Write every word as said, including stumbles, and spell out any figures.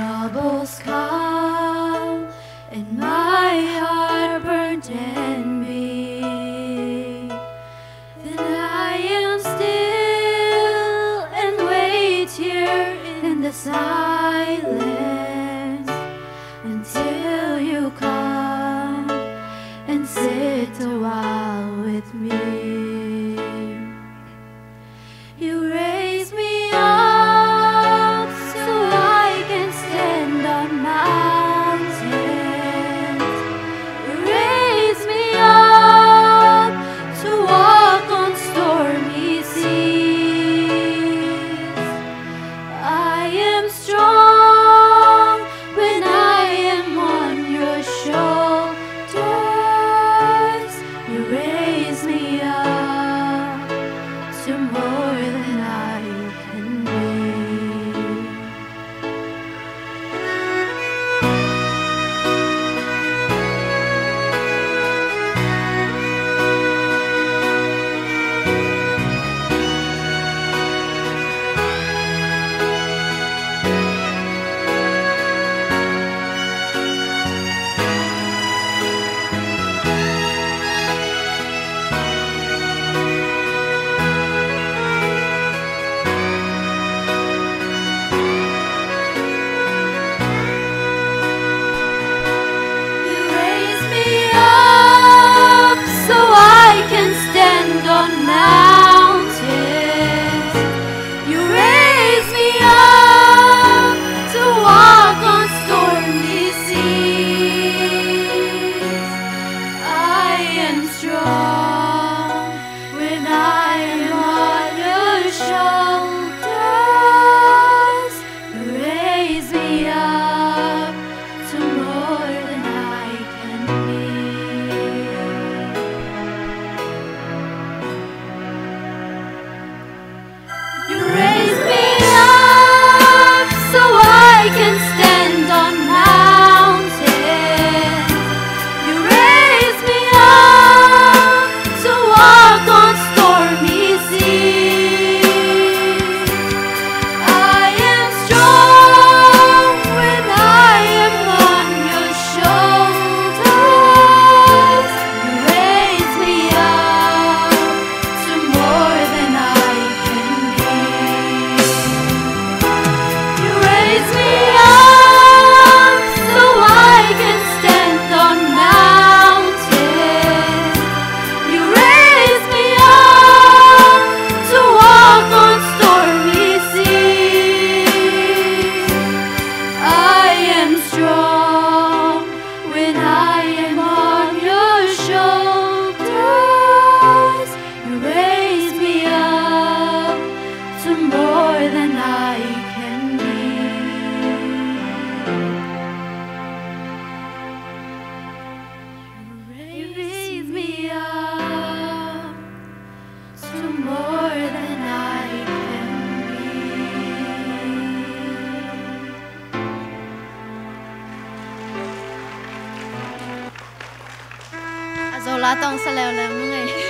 Troubles come and my heart burdened be, then I am still and wait here in the silence until you come and sit a while with me. You raise me up so I can stand on mountains. You raise me up to walk on stormy seas. I am strong when I am on your shoulders. You raise me up to more than I can be. You raise me up so I can stand on mountains. You raise me up to walk on stormy seas. I am strong when I am on your shoulders. You raise me up to more than I can be. You raise me up so I can stand on mountains. You raise me up to walk on stormy seas. I am strong when I am on your shoulders. You raise me up to more than I can be. You raise me up so I can stand on mountains. You raise me up to walk on stormy seas. I am strong when I am on your shoulders. You raise me up to more than I can be. You raise me up to more than I can be. A Zola tawng sa leuleu nung ei.